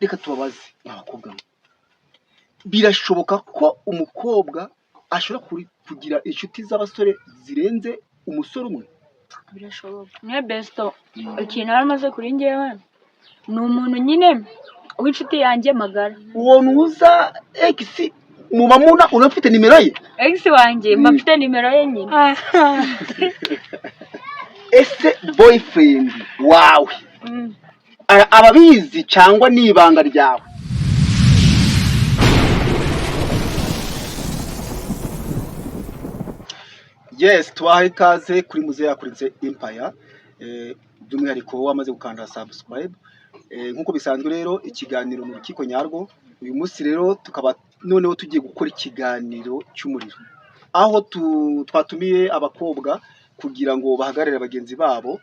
Reka tubabaze abakobwa mwe. Birashoboka ko umukobwa ashobora kugira inshuti z'abasore zirenze umusore umwe? Birashoboka. Mwe besto, ikintu aba amaze kuri njyewe ni umuntu nyine w'inshuti yanjye magara. Uwo nuza ex muba muna unafite nimero ye? Ex wanjye mba mfite nimero ye nyine. Ese boyfriend wawe ababizi cyangwa ni ibanga ryawe? Yes, tubahaye ikaze kuri Muzehe Yakurinze Empire, by'umwihariko wowe wamaze gukanda subscribe. Nk'uko bisanzwe rero, ikiganiro mu rukiko nyarwo. Uyu munsi rero tukaba noneho tugiye gukora ikiganiro cy'umuriro, aho twatumiye abakobwa kugira ngo bahagararire bagenzi babo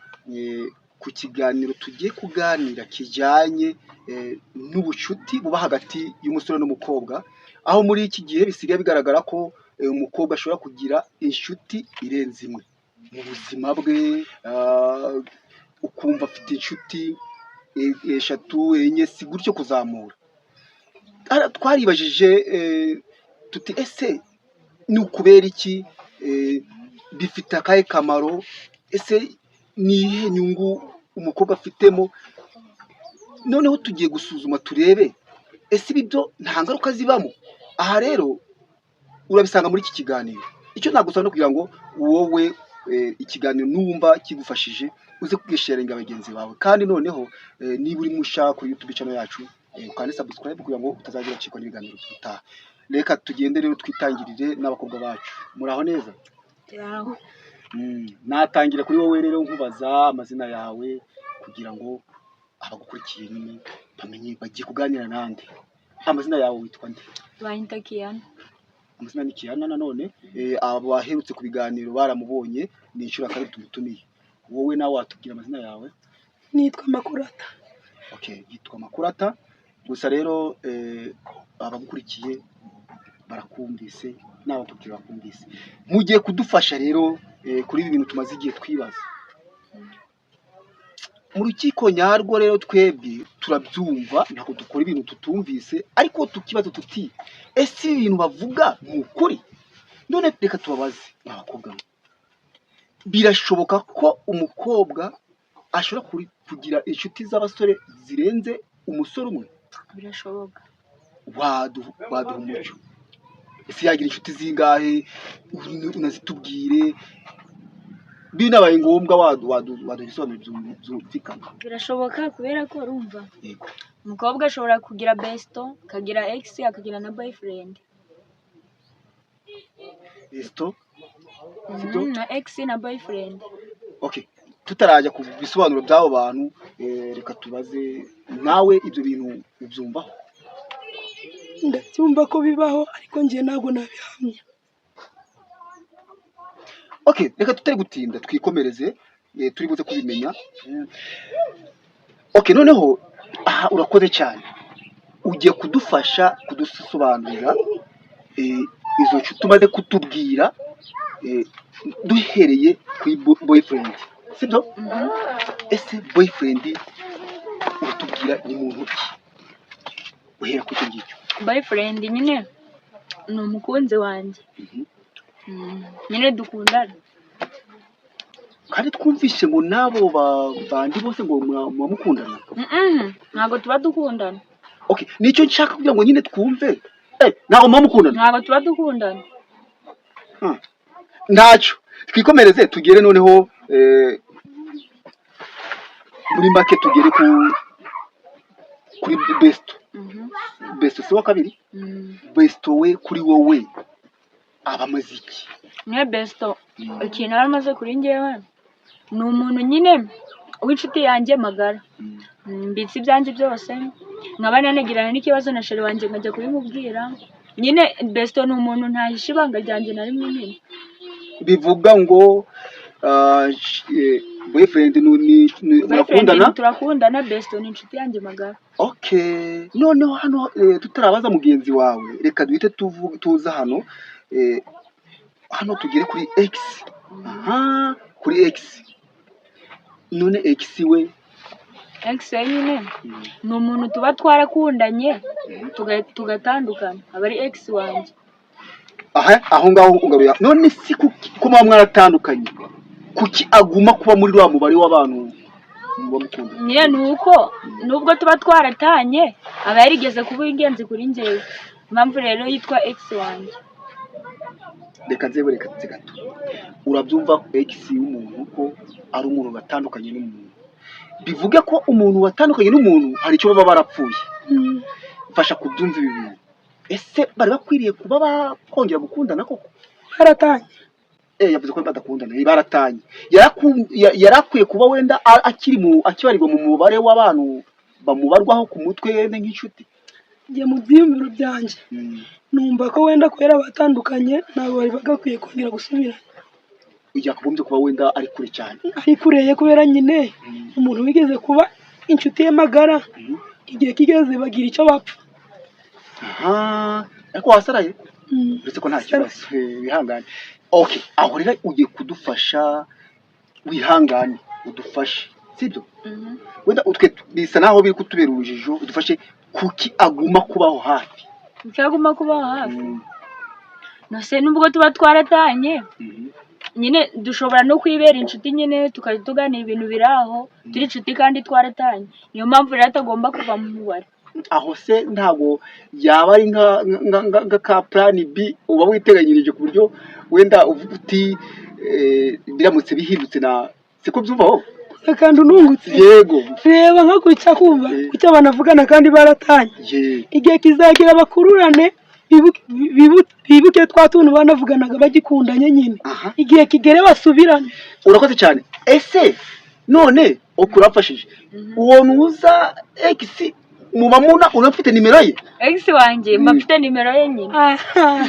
ku kiganiro tugiye kuganira kijyanye n'ubucuti buba hagati y'umusore n'umukobwa, aho muri iki gihe bisigaye bigaragara ko umukobwa ashobora kugira inshuti irenze imwe mu buzima bwe, ukumva afite inshuti eshatu, enye, si gutyo kuzamura. Twaribajije tuti: ese ni ukubera iki? Bifite akahe kamaro? Ese ni iyihe nyungu umukobwa afitemo? Noneho tugiye gusuzuma turebe ese ibi byo nta ngaruka zibamo. Aha rero urabisanga muri iki kiganiro. Icyo nagusaba no kugira ngo wowe ikiganiro nuwumva kigufashije uze kugisharinga bagenzi bawe, kandi noneho niba uri musha kuri YouTube channel yacu, ukande subscribe kugira ngo utazagira uracikwa n'ibiganiro by'ubutaha. Reka tugende rero twitangirire n'abakobwa bacu. Muraho neza? Turaho. Natangira kuri wowe rero nkubaza amazina yawe kugira ngo abagukurikiye nyine bamenye bagiye kuganira nande. Amazina yawe witwa nde? Banyita Kiyana. Amazina ni Kiyana. Nanone abaherutse ku biganiro baramubonye, ni inshuro ya kabiri tumutumiye. Wowe nawe watubwira amazina yawe? Nitwa Makurata. Okay, yitwa Makurata. Gusa rero abagukurikiye barakumvise n'abakurikiye bakumvise. Mugiye kudufasha rero kuri ibi bintu tumaze igihe twibaza mu rukiko nyarwo. Rero twebwe turabyumva, ntabwo dukora ibintu tutumvise, ariko tukibaza tuti: ese ibi bintu bavuga ni ukuri? None reka tubabaze abakobwa mwe. Birashoboka ko umukobwa ashobora kugira inshuti z'abasore zirenze umusore umwe? Birashoboka. Waduha umucyo? Ese yagira inshuti zingahe? Unazitubwire, binabaye ngombwa waduha ibisobanuro byumvikana. Birashoboka kubera ko urumva Yego. umukobwa ashobora kugira besto, akagira ex, akagira na boyfriend. Besto, sibyo? Na ex na boyfriend. Okay, tutarajya ku bisobanuro by'abo bantu, reka tubaze nawe, ibyo bintu ubyumvaho? Ndabyumva ko bibaho, ariko njye ntabwo nabihamya. Okay, reka tutari gutinda twikomereze, turi buze kubimenya. Okay, noneho aha urakoze cyane, ugiye kudufasha kudusobanurira izo nshuti umaze kutubwira, duhereye kuri boyfriend, sibyo? Mhm. Ese boyfriend uratubwira ni muntu ki, uhera kuri icyo ngicyo? Boyfriend nyine ni umukunzi wanjye. Nyine dukundana. Kandi twumvishe ngo n'abo bandi bose ngo muba mukundana. Ntabwo tuba dukundana. Okay, nicyo nshaka kugira ngo nyine twumve. Ntabwo muba mukundana? Ntabwo tuba dukundana. Ntacyo, twikomereze tugere noneho muri make tugere kuri besto. Besto si wa kabiri? Mm. Besto we kuri wowe aba amaze iki? Mwe besto, ikintu aba amaze kuri njyewe ni umuntu nyine w'inshuti yanjye magara. Mbitse ibyanjye byose, nkaba nanagirana n'ikibazo na chéri wanjye nkajya kubimubwira. Nyine besto ni umuntu ntahisha ibanga ryanjye na rimwe nyine. Bivuga ngo boyfriend murakundana? Boyfriend turakundana, besto ni inshuti yanjye magara. Okay, noneho hano tutarabaza mugenzi wawe, reka duhite tuza hano, hano tugere kuri ex. Aha, kuri ex. None ex we Ex we nyine ni umuntu tuba twarakundanye tugatandukana, aba ari ex wanjye. Aha, aho ngaho ugaruya. None si kuki ko muba mwaratandukanye, kuki aguma kuba muri wa mubare w'abantu muba mukunda? Nyine ni uko nubwo tuba twaratanye, aba yarigeze kuba ingenzi kuri njyewe. Impamvu rero yitwa ex wanjye. Reka nze, reka nze gato. Urabyumva, ex w'umuntu ko ari umuntu watandukanye n'umuntu, bivuge ko umuntu watandukanye n'umuntu hari icyo baba barapfuye. Mfasha kubyumva ibi bintu. Ese bari bakwiriye kuba bakongera gukundana koko? Baratanye. Eh, yavuze ko badakundana, baratanye. Yari akwiye kuba wenda akiri mu akibarirwa mu mubare w'abantu bamubarwaho ku mutwe, yenda nk'inshuti. Njye mu byiyumviro byanjye numva ko wenda kubera batandukanye, ntabwo bari bagakwiye kongera gusubirana. Yakagombye kuba wenda ari kure cyane. Ari kureye, kubera nyine umuntu wigeze kuba inshuti ye magara, igihe kigeze bagira icyo bapfa. Aha, ariko wasaraye. Uretse ko nta kibazo, wihangane. Okay, aho rero ugiye kudufasha, wihangane udufashe, sibyo? Mhm. Wenda utwe bisa naho biri kutubera urujijo. Udufashe, kuki aguma kubaho hafi? Kuki aguma kubaho hafi? Nose nubwo tuba twaratanye, nyine dushobora no kwibera inshuti nyine, tukajya tuganira ibintu biri aho, turi inshuti kandi twaratanye. Niyo mpamvu rero atagomba kuva mu mubare. Aho se ntabwo yaba ari nka ka plan B uba witeganyirije, ku buryo wenda uvuga uti biramutse bihindutse, na siko byumva wowe? Kandi unungutse. Yego. Reba nka gutya, kumva kuki abantu bavugana kandi baratanye? Igihe kizagira bakururane, bibuke twa tuntu banavuganaga bagikundanye nyine. Igihe kigere basubirane. Urakoze cyane. Ese none uko urafashije uwo nuza ex, muba muna unafite nimero ye? Ex wanjye mba mfite nimero ye nyine. Aha.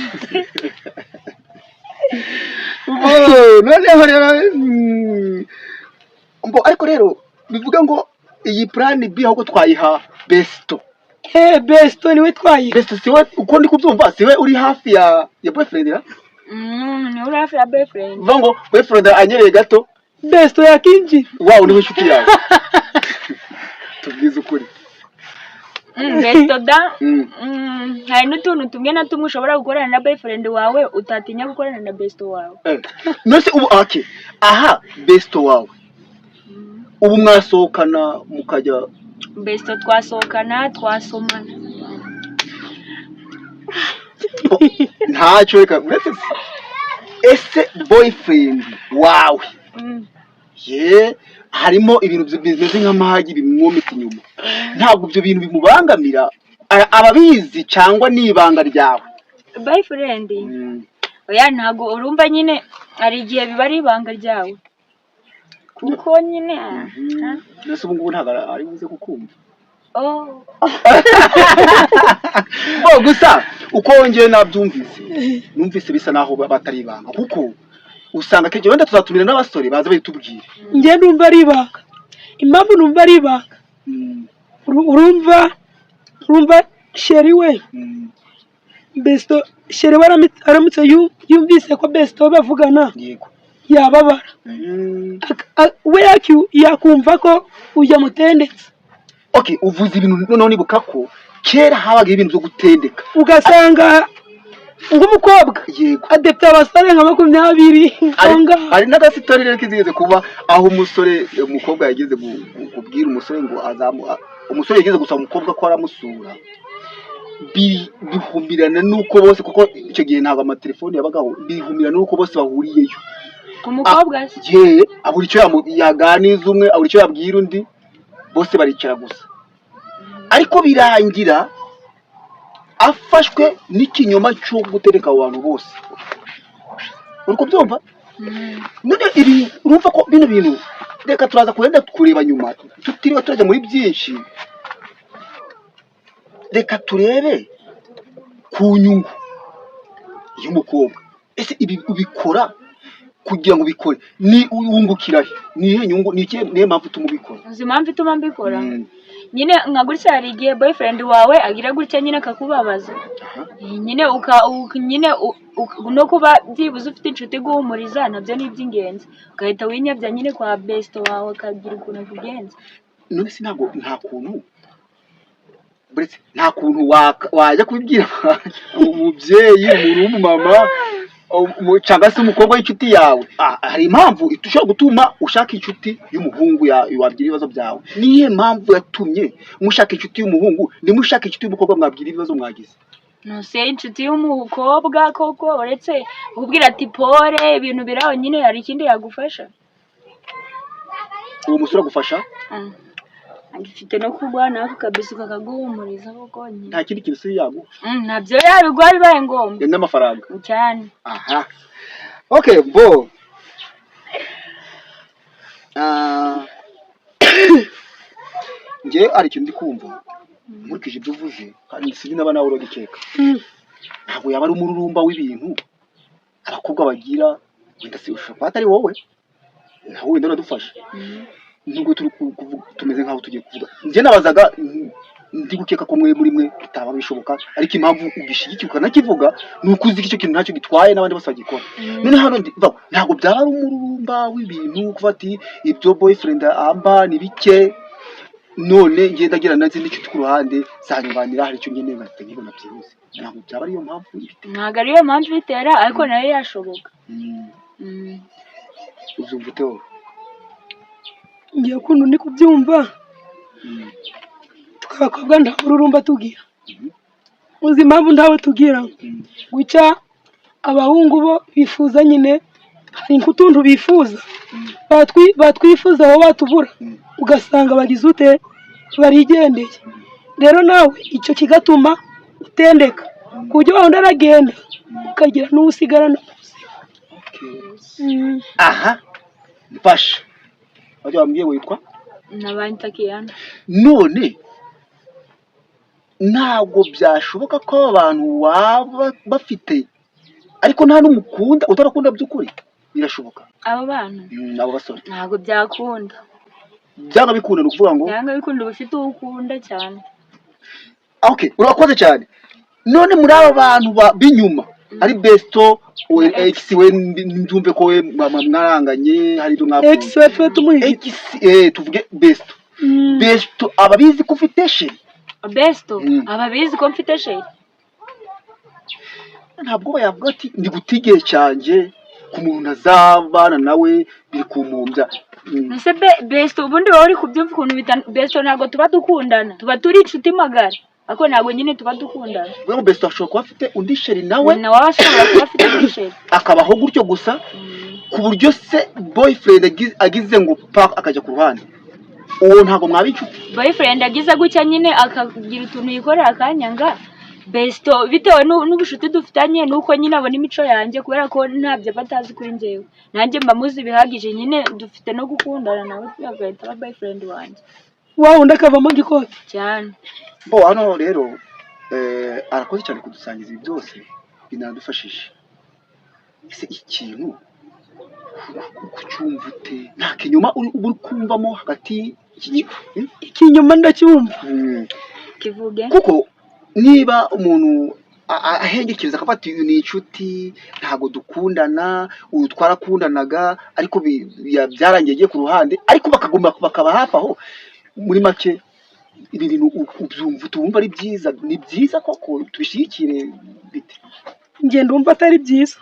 Oh, noneho rero mbo ariko rero bivuga ngo iyi plan B ahubwo twayiha Besto. Eh, Besto niwe twayiha. Besto siwe, uko ndi kubyumva, siwe uri hafi ya boyfriend ya? Ni uri hafi ya boyfriend. Bivuga ngo boyfriend anyereye gato, Besto yakinjira. Wawe niwe inshuti yawe, tubwize ukuri. Besto da. Hari n'utuntu tumwe na tumwe ushobora gukorana na boyfriend wawe utatinya gukorana na besto wawe. Eh. None ubu, okay, aha besto wawe ubu mwasohokana mukajya? Besto twasohokana, twasomana. Ntacyo, reka uretse se. Ese boyfriend wawe ye harimo ibintu bimeze nk'amahagi bimwometse inyuma, ntabwo ibyo bintu bimubangamira? Ababizi cyangwa ni ibanga ryawe? Boyfriend? Oya, ntabwo. Urumva nyine hari igihe biba ari ibanga ryawe, kuko nyine Mbese ubu ngubu ntabwo ari buze kukumva? Oh. Bo gusa uko wongeye nabyumvise, numvise bisa naho batari ibanga, kuko usanga akenshi wenda tuzatumira n'abasore baza babitubwire. Njye numva ari ibanga. Impamvu numva ari ibanga, urumva chéri we, besto, chéri we aramutse yumvise ko besto bavugana, yababara. We yakumva ko ujya mutendetse. Okay, uvuze ibintu noneho nibuka ko kera habaga ibintu byo gutendeka. Ugasanga nk'umukobwa adepite abasore nka 20 aho ngaho. Hari n'agasitori rero kizigeze kuba, aho umusore, umukobwa yageze kubwira umusore ngo azamu, umusore yageze gusaba umukobwa ko aramusura, bihumirana n'uko bose, kuko icyo gihe ntabwo amatelefoni yabagaho, bihumirana n'uko bose bahuriyeyo. Umukobwa se? Ye, abura icyo yaganiza umwe, abura icyo yabwira undi, bose baricara gusa. Ariko birangira afashwe n'ikinyoma cyo gutereka abo bantu bose. Uri kubyumva? None ibi, urumva ko bino bintu, reka turaza kugenda kureba nyuma, tutiriwe turajya muri byinshi. Reka turebe ku nyungu y'umukobwa. Ese ibi ubikora kugira ngo ubikore ni wungukira he? Ni iyihe nyungu? Ni ikihe, niyo mpamvu ituma ubikora? Uzi impamvu ituma mbikora? Nyine nka gutya, hari igihe boyfriend wawe agira gutya nyine akakubabaza. Nyine nyine no kuba byibuze ufite inshuti iguhumuriza, nabyo ni iby'ingenzi, ugahita winyabya nyine kwa besto wawe, akagira ukuntu akugenza. None se ntabwo nta kuntu, buretse nta kuntu wajya kubibwira umubyeyi, umuntu w'umumama, cyangwa se umukobwa w'inshuti yawe? Hari impamvu ishobora gutuma ushaka inshuti y'umuhungu wabwira ibibazo byawe. Niyo mpamvu yatumye mushaka inshuti y'umuhungu, ntimushake inshuti y'umukobwa mwabwira ibibazo mwagize? Nuse inshuti y'umukobwa koko, uretse kubwira ati pole, ibintu biraho nyine, hari ikindi yagufasha? Uwo musore agufasha? Agifite no kuguha n'ako kabisa kakaguhumuriza koko nyine. Nta kindi kintu se yaguha? Ntabyo yabiguha bibaye ngombwa. N'amafaranga? Cyane. Aha, okay, bo njye hari ikintu ndi kumva nkurikije ibyo uvuze, kandi sinzi niba nawe uragikeka. Ntabwo yaba ari umururumba w'ibintu abakobwa bagira? Wenda se ushobora kuba atari wowe, nawe wenda uradufasha. Nubwo turi tumeze nk'aho tugiye kuvuga, njye nabazaga, ndi gukeka ko mwe muri mwe bitaba bishoboka, ariko impamvu ugishyigikiye ukanakivuga ni uko uzi ko icyo kintu ntacyo gitwaye n'abandi bose bagikora. None hano ntabwo byaba ari umururumba w'ibintu, kuva ati ibyo boyfriend amba ni bike, none ngenda agira n'izindi nshuti ku ruhande zanyunganira, hari icyo nkeneye nkahita nkibona byihuse? Ntabwo byaba ariyo mpamvu ibitera? Ntabwo ariyo mpamvu ibitera, ariko nayo yashoboka. Ubyumva ute wowe? Ngiye ukuntu ndi kubyumva, twe abakobwa nta mururumba tugira. Uzi impamvu ntawe tugira? Guca abahungu bo bifuza nyine, hari nk'utuntu bifuza, batwifuza aho batubura, ugasanga bagize ute, barigendeye. Rero nawe icyo kigatuma utendeka, ku buryo waba undi aragenda ukagira n'uwo usigarana mu buzima. Aha mfasha, wajya wambwiye witwa? Nabanyita Kiyana. None ntabwo byashoboka ko aba bantu waba bafite ariko nta n'umukunda, utarakunda by'ukuri? Birashoboka? Abo bantu? Abo basore. Ntabwo byakunda. Byanga bikunda, ni ukuvuga ngo Byanga bikunda uba ufite uwo ukunda cyane. Okay, urakoze cyane. None muri aba bantu b'inyuma ari besto we, Na ex we, ndumve ko we mwaranganye, hari ibyo mwapfuye. Ex we tuba tumuhigitse. Ex, tuvuge besto. Besto aba abizi ko ufite chéri? Besto? Mm. Aba abizi ko mfite chéri. Ntabwo yavuga ati ndi guta igihe cyanjye ku muntu azabana nawe, biri kumpumbya? Ese besto ubundi wowe uri kubyumva ukuntu bita besto? Ntabwo tuba dukundana, tuba turi inshuti magara, ariko ntabwo nyine tuba dukundana. Bivuga ngo besto ashobora kuba afite undi chéri nawe? Nawe aba ashobora kuba afite undi chéri. Akabaho gutyo gusa, ku buryo se boyfriend agize ngo pa akajya ku ruhande, uwo ntabwo mwaba inshuti? Boyfriend agize gutya nyine akagira utuntu yikorera akanyanga, besto bitewe n'ubushuti dufitanye, nuko nyine abona imico yanjye, kubera ko ntabyo aba atazi kuri njyewe, nanjye mba muzi bihagije, nyine dufite no gukundana, nawe agahita aba boyfriend wanjye. Wa wundi akavamo gikoti. Cyane. Bo hano rero, arakoze cyane kudusangiza ibi byose, binadufashije. Ese ikintu kucyumva ute? Nta kinyoma uba uri kumvamo hagati y'iki? Ikinyoma ndacyumva. Kivuge. Kuko niba umuntu ahengekereza akavuga ati uyu ni inshuti, ntabwo dukundana, uyu twarakundanaga ariko byarangiye agiye ku ruhande, ariko bakaguma bakaba hafi aho, muri make ibi bintu ubyumva utumva ari byiza? Ni byiza koko? Tubishyigikire bite? Njye ndumva atari byiza.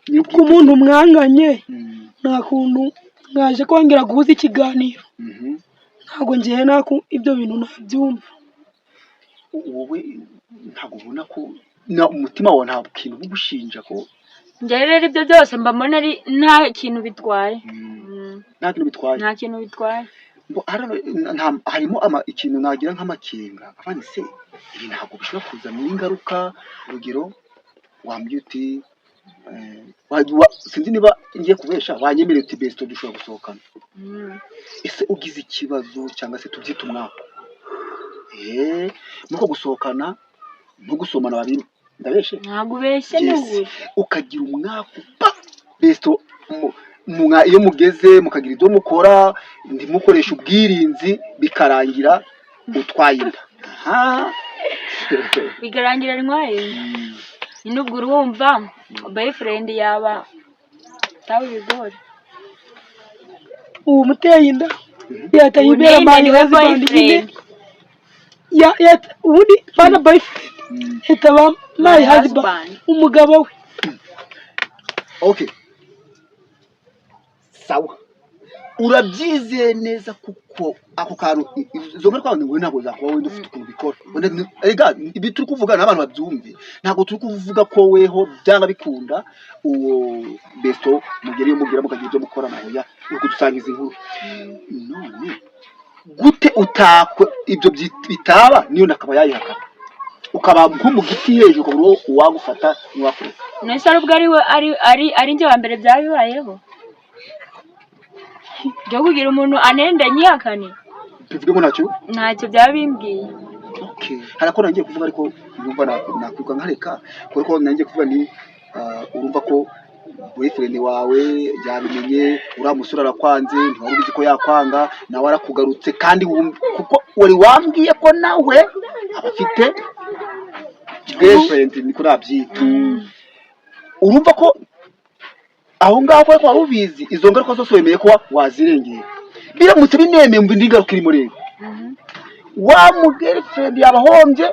Nyir'ubwite. Kuko umuntu mwanganye, nta kuntu mwaje kongera guhuza ikiganiro. Ntabwo ngewe nako ibyo bintu nabyumva. Wowe ntabwo ubona ko na umutima wawe nta kintu uba ugushinja ko? Njyewe rero ibyo byose mba mbona ari nta kintu bitwaye. Nta kintu bitwaye? Nta kintu bitwaye. Ngo harimo ikintu nagira nk'amakenga, abandi se ibi ntabwo bishobora kuzana ingaruka? Urugero wambwiye uti sinzi niba ngiye kubesha, wanyemereye uti besto dushobora gusohokana. Ese ugize ikibazo cyangwa se tubyite umwaku, nuko gusohokana no gusomana babiri, ndabeshe? Ntabwo ubeshye, ni Yes. ukuri. Ukagira umwaku pa besto, iyo mugeze mukagira ibyo mukora, ntimukoreshe ubwirinzi, bikarangira utwaye inda. Aha. Bikarangira ntwaye nyine, ubwo urumva boyfriend yaba tawe ibigori. Ubu umuteye inda. Yahita yibera Unenda my niwe husband nyine. boyfriend. Ubundi bana boyfriend yahita aba my My husband, husband. umugabo we. Okay, sawa, urabyizeye neza kuko ako kantu izo ngaruka wowe ntabwo zakuba, wenda ufite ukuntu ubikora. Wenda erega ibi turi kuvuga n'abantu babyumve, ntabwo turi kuvuga ko weho byanga bikunda uwo besto mugera iyo mubwira mukagira ibyo mukora nawe ya uri kudusangiza inkuru. None gute utakwe ibyo bitaba niyo nakaba yayihakana, ukaba nko mu giti hejuru, ukabura uwo uwagufata n'uwakureka? Nese ari ubwo ari we ari njye wa mbere byabibayeho byo kugira umuntu anenda nyihakane? Bivuge ngo ntacyo? Ntacyo byaba bimbwiye. Okay. Hari ako nangiye kuvuga ariko numva nakwiruka nkareka, kubera ko nangiye kuvuga ni urumva ko boyfriend wawe yabimenye, uriya musore arakwanze, ntiwari ubizi ko yakwanga, nawe arakugarutse, kandi kuko wari wambwiye ko nawe aba afite girlfriend, niko nabyita. Urumva ko aho ngaho kubera ko wari ubizi, izo ngaruka zose wemeye ko wazirengera. Biramutse binemeye, umva indi ngaruka irimo rero: wa mu girlfriend yaba ahombye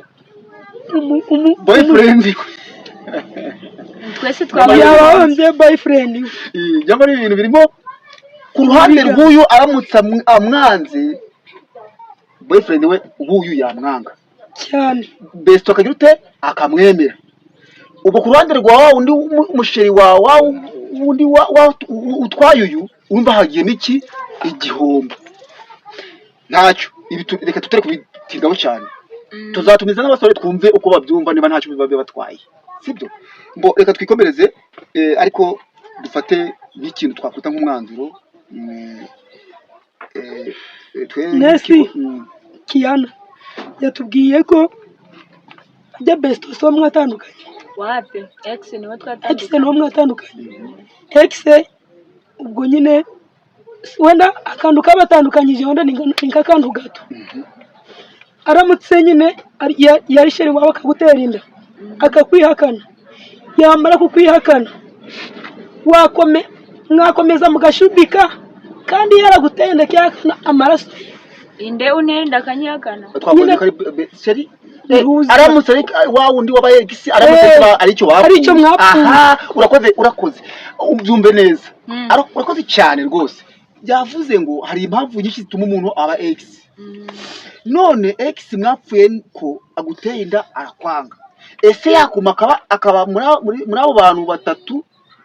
boyfriend. Twese twaba Yaba ahombye boyfriend we. Nyamara ibi bintu birimo ku ruhande rw'uyu, aramutse amwanze boyfriend we, ubuyu yamwanga Cyane. Besto akagira ute? Akamwemera. Ubwo ku ruhande rwa wa wundi umusheri wawe, wa wundi utwaye uyu, urumva hagiyemo iki? Igihombo. Ntacyo, ibi reka tutari kubitindaho cyane, tuzatumiza n'abasore twumve uko babyumva, niba ntacyo biba bibatwaye, sibyo? Ngo reka twikomereze, ariko dufate nk'ikintu twakwita nk'umwanzuro, twe Nesi. nk'ikigo. Kiyana yatubwiye ko ajya besto so mwatandukanye. Wapi, ex niwe Ex. Twatandukanye. Niwo mwatandukanye, ex. Ubwo nyine wenda akantu kabatandukanyije wenda ni nk'akantu gato. Aramutse nyine yari chéri wawe, akagutera inda, akakwihakana, yamara kukwihakana, mwakomeza mugashubika kandi yaraguteye inda akihakana amaraso ye? Inde unenda akanyihakana? Twavuze ko ari chéri. Ntuzi. Aramutse ari wa wundi wabaye ex, aramutse kuba ari icyo bapfuye. Ari icyo mwapfuye. Aha, urakoze, urakoze, ubyumve neza. Urakoze cyane rwose. Yavuze ngo hari impamvu nyinshi zituma umuntu aba ex. None ex mwapfuye ko aguteye inda arakwanga, ese yakuma akaba muri abo bantu batatu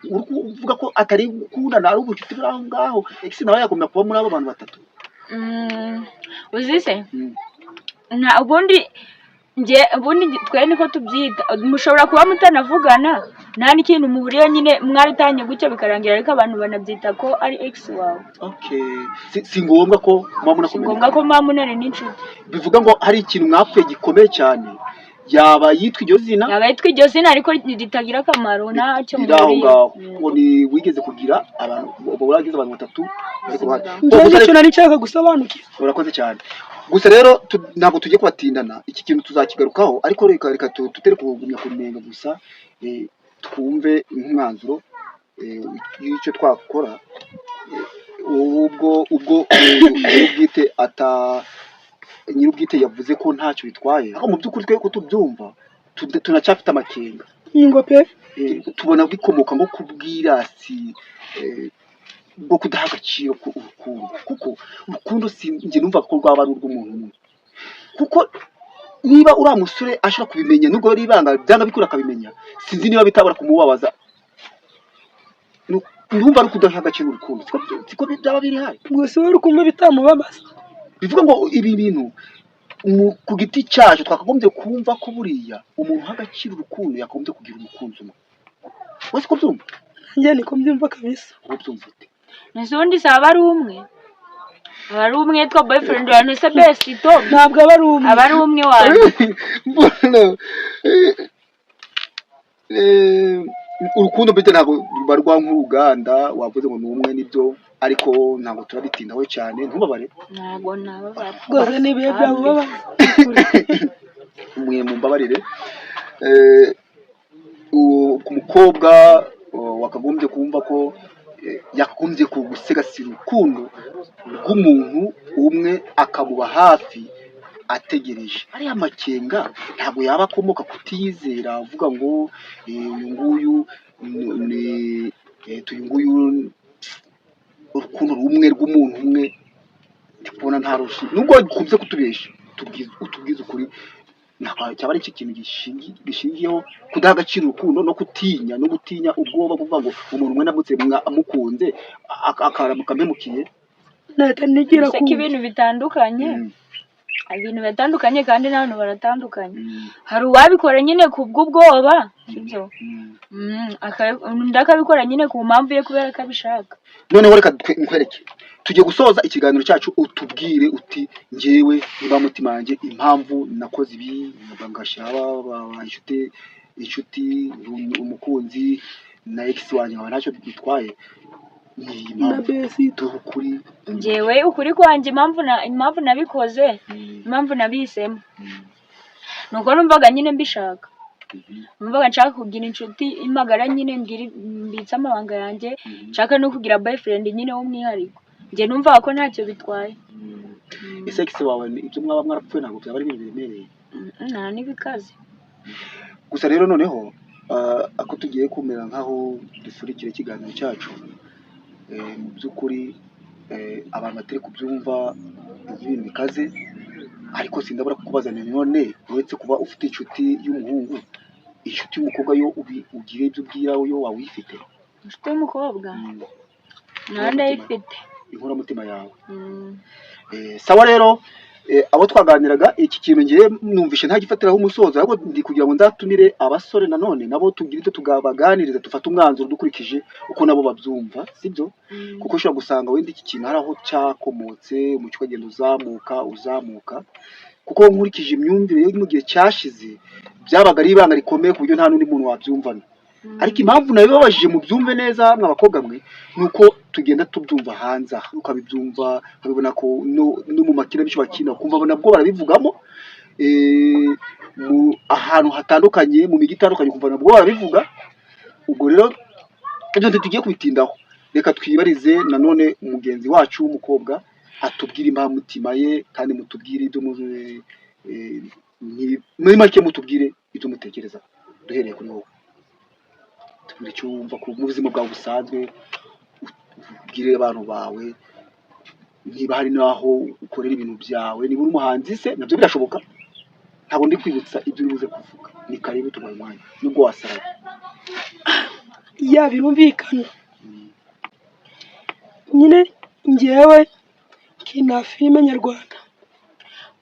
uri kuvuga ko atari gukundana, ari ubucuti buri aho ngaho? Ex nawe yagomba kuba muri abo bantu batatu? Uzi se, nta ubundi nge ubundi twe niko tubyita, mushobora kuba mutanavugana, nta n'ikintu muhuriye, nyine mwaritanye gutyo bikarangira, ariko abantu banabyita ko ari ex wawe. Okay, si ngombwa ko muba Si ngombwa ko munakomerekana. muba munari n'inshuti. Bivuga ngo hari ikintu mwapfuye gikomeye cyane, yaba yitwa iryo zina. Yaba yitwa iryo zina ariko ritagira akamaro, ntacyo Riri aho muhuriye. ngaho ngo ni wigeze kugira abantu, ubwo waragize abantu batatu bari ku ruhande. Njyewe Gusa nicyo nari nshaka gusobanukirwa. Urakoze cyane. Gusa rero ntabwo tugiye kubatindana, iki kintu tuzakigarukaho, ariko reka tutere kugumya kunenga gusa, twumve nk'umwanzuro y'icyo twakora. Ubwo nyir'ubwite ata nyir'ubwite yavuze ko ntacyo bitwaye, ariko mu by'ukuri twe ko tubyumva tunacyafite amakenga. Ingo pe. Tubona bikomoka nko ku bwirasi, bwo kudaha agaciro ku urukundo, kuko urukundo si njye numva ko rwaba ari urw'umuntu umwe, kuko niba uriya musore ashobora kubimenya, nubwo ari ibanga, byanga bikura akabimenya, sinzi niba bitabura kumubabaza. Ndumva ari ukudaha agaciro urukundo, siko byaba biri hari? Gusa wowe uri kumva bitamubabaza. Bivuga ngo ibi bintu ku giti cyacu twakagombye kumva ko buriya umuntu uha agaciro urukundo yakagombye kugira umukunzi umwe. Wowe siko byumva? Nanjye niko mbyumva kabisa. Wowe byumva ute? Ese ubundi se aba ari umwe? Aba ari umwe yitwa boyfriend wawe, ntese besto? Ntabwo aba ari umwe. Aba ari umwe wawe. Mbona urukundo mbese ntabwo rubarwa nk'uruganda, wavuze ngo ni umwe, nibyo, ariko ntabwo turabitindaho cyane, ntubabare. Ntabwo nababara. Rwose ni ibihe byamubabaza. Mwe mumbabarire. Ku mukobwa wakagombye kumva ko Yakagombye gusigasira urukundo rw'umuntu umwe, akamuba hafi ategereje. Ariya makenga ntabwo yaba akomoka kutiyizera, avuga ngo uyu nguyu ni uyu nguyu, urukundo rumwe rw'umuntu umwe ndi kubona nta rushi, nubwo ukunze kutubesha. Utubwize ukuri, ntabwo cyaba ari icyo kintu gishingiyeho kudaha agaciro urukundo no gutinya, ubwoba bwo kuvuga ngo umuntu umwe ndamutse amukunze akaramuka ampemukiye. Nahita nigira Ese ku ko ibintu bitandukanye, ibintu bitandukanye kandi n'abantu baratandukanye. Hari uwabikora nyine ku bw'ubwoba, sibyo? Undi akabikora nyine ku mpamvu ye, kubera ko abishaka. Noneho reka nkwereke, tugiye gusoza ikiganiro cyacu, utubwire uti: "Njyewe niba mutima yanjye, impamvu nakoze ibi, ngashyira inshuti umukunzi na ex wanjye, nkaba ntacyo bitwaye, ni iyi Na mpamvu." Besi. Duhe ukuri. Njyewe ukuri kwanjye, impamvu nabikoze, impamvu nabihisemo, ni uko numvaga nyine mbishaka. Numvaga nshaka kugira inshuti imagara nyine, mbwira, mbitse amabanga yanjye, nshaka no kugira boyfriend nyine w'umwihariko. Njye numvaga ko ntacyo bitwaye. Ese ex wawe ibyo mwaba mwarapfuye ntabwo byaba ari ibintu biremereye? Nta n'ibikaze. Gusa rero noneho ako tugiye kumera nk'aho dupfundikira ikiganiro cyacu, mu by'ukuri abantu batari kubyumva ibintu bikaze, ariko sindabura kukubaza nti: none uretse kuba ufite inshuti y'umuhungu, inshuti y'umukobwa yo ugira ibyo ubwira yo waba uyifite? Inshuti y'umukobwa nawe ndayifite. Inkoramutima yawe. Mm. Sawa rero, abo twaganiraga iki kintu, ngiye numvishe ntagifatiraho umusozo, ahubwo ndi kugira ngo nzatumire abasore nanone nabo tugire icyo tubaganiriza, dufate umwanzuro dukurikije uko nabo babyumva, sibyo? Mm. Kuko ushobora gusanga wenda iki kintu hari aho cyakomotse, umuco ukagenda uzamuka uzamuka, kuko nkurikije imyumvire yo mu gihe cyashize, byabaga ari ibanga rikomeye ku buryo nta n'undi muntu wabyumvana. Ariko impamvu nabibabajije, mubyumve neza mwa bakobwa mwe, ni uko tugenda tubyumva hanze aha, ukabibyumva ukabibona ko no mu makinamico bakina, ukumva nabwo barabivugamo, mu ahantu hatandukanye, mu mijyi itandukanye, ukumva nabwo barabivuga. Ubwo rero ibyo ntitugiye kubitindaho, reka twibarize nanone mugenzi wacu w'umukobwa atubwire imbamutima ye, kandi mutubwire ibyo muri make, mutubwire ibyo mutekereza. Duhereye kuri wowe, tubwire icyo wumva mu buzima bwawe busanzwe, ubwire abantu bawe niba hari n'aho ukorera ibintu byawe, niba uri umuhanzi se nabyo birashoboka. Ntabwo ndi kwibutsa ibyo uri buze kuvuga, ni karibu, tubaye umwanya nubwo wasaraye. Ya, birumvikana nyine. Njyewe nkina filime nyarwanda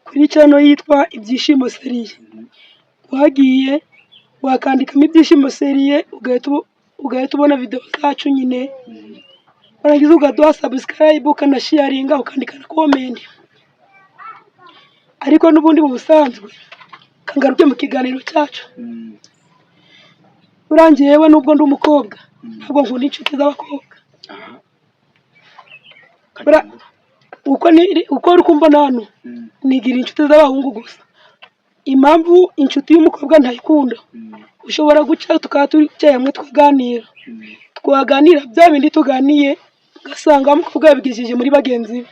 kuri channel yitwa Ibyishimo Series. Wagiye wakandikamo Ibyishimo Series, ugahita ubona videwo zacu nyine, warangiza ukaduha subscribe, ukanasharinga, ukandika na comment. Ariko n'ubundi mu busanzwe, kangaruke mu kiganiro cyacu, urangiye we, nubwo ndi umukobwa, ntabwo nkunda inshuti z'abakobwa. Uko uri kumbona hano, nigira inshuti z'abahungu gusa. Impamvu inshuti y'umukobwa ntayikunda, ushobora guca tukaba twicaye hamwe tukaganira, twaganira bya bindi tuganiye, ugasanga umukobwa yabigejeje muri bagenzi be,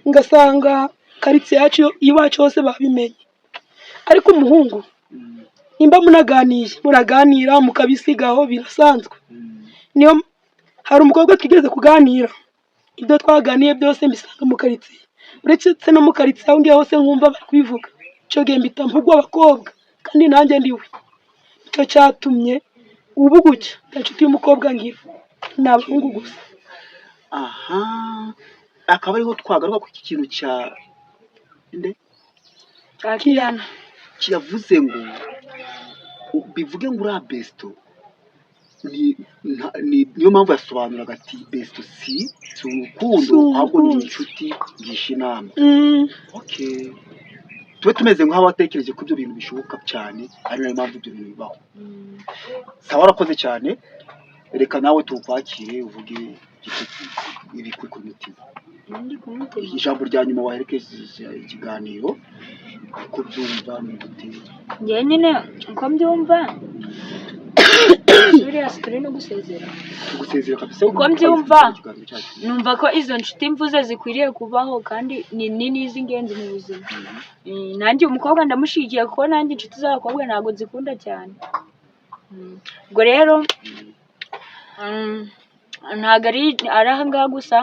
ngasanga karitsiye yacu iwacu hose babimenye. Ariko umuhungu, nimba munaganiye, muraganira mukabisigaho, birasanzwe. Niyo hari umukobwa twigeze kuganira, ibyo twaganiye byose mbisanga mu karitsiye, uretse no mu karitsiye, aho ngiye hose nkumva bari kubivuga. Icyo gihe mpita mvugwa abakobwa kandi nanjye ndiwe. Nicyo cyatumye ubu gutya nta nshuti y'umukobwa ngira, ni abahungu gusa. Aha akaba ariho twagaruka ku iki kintu cya nde? Kiyana. Kiyavuze ngo bivuge ngo uriya besto niyo mpamvu yasobanuraga ati: "Besto si urukundo, Si ahubwo ni urukundo. inshuti ngisha inama." Okay, tube tumeze nk'abatekereje ko ibyo bintu bishoboka cyane, ari nayo mpamvu ibyo bintu bibaho. Sawa, warakoze cyane. Reka nawe tukwakire, uvuge ibikuri ku mutima. Ndi ku mutima. Ijambo rya nyuma waherekeje ikiganiro, uko byumva ni gute? Njyewe nyine uko mbyumva, nsubire. Buriya si turi no gusezera? Tugusezera kabisa. Uko mbyumva. Ikiganiro cyacu. Numva ko izo nshuti mvuze zikwiriye kubaho kandi ni nini z'ingenzi mu buzima. Nanjye umukobwa ndamushyigikiye, kuko nanjye inshuti z'abakobwa ntabwo nzikunda cyane. Ubwo rero ntabwo ari aha ngaha gusa,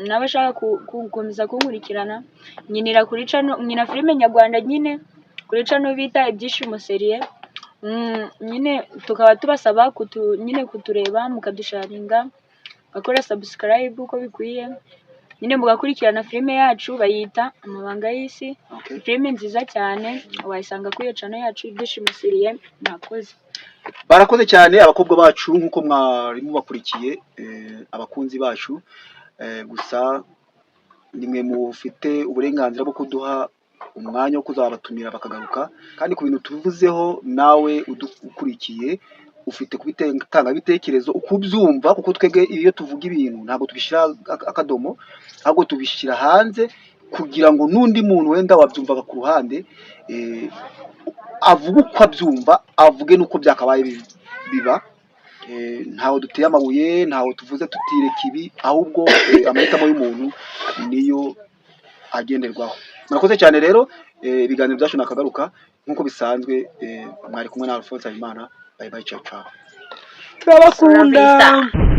n'abashaka gukomeza kunkurikirana, nkinira kuri channel, nkina filime nyarwanda nyine kuri channel bita Ibyishimo Serie. Nyine tukaba tubasaba nyine kutureba, mukadusharinga, mugakora subscribe uko bikwiye, nyine mugakurikirana filime yacu bayita Amabanga y'Isi. Filime nziza cyane, wayisanga kuri iyo channel yacu Ibyishimo Serie. Mwakoze. Barakoze cyane abakobwa bacu, nk'uko mwari mubakurikiye, abakunzi bacu. Gusa nimwe mufite uburenganzira bwo kuduha umwanya wo kuzabatumira bakagaruka. Kandi ku bintu tuvuzeho, nawe ukurikiye ufite kubitanga ibitekerezo uko ubyumva, kuko twebwe iyo tuvuga ibintu ntabwo tubishyira akadomo, ahubwo tubishyira hanze kugira ngo n'undi muntu wenda wabyumvaga ku ruhande, avuge uko abyumva, avuge n'uko byakabaye biba. Ntawe duteye amabuye, ntawe tuvuze tutireka ibi, ahubwo amahitamo y'umuntu niyo agenderwaho. Murakoze cyane rero. Ibiganiro byacu nakagaruka nk'uko bisanzwe. Mwari kumwe na Alphonse Habimana. Bye bye, ciao ciao. Turabakunda. Vista.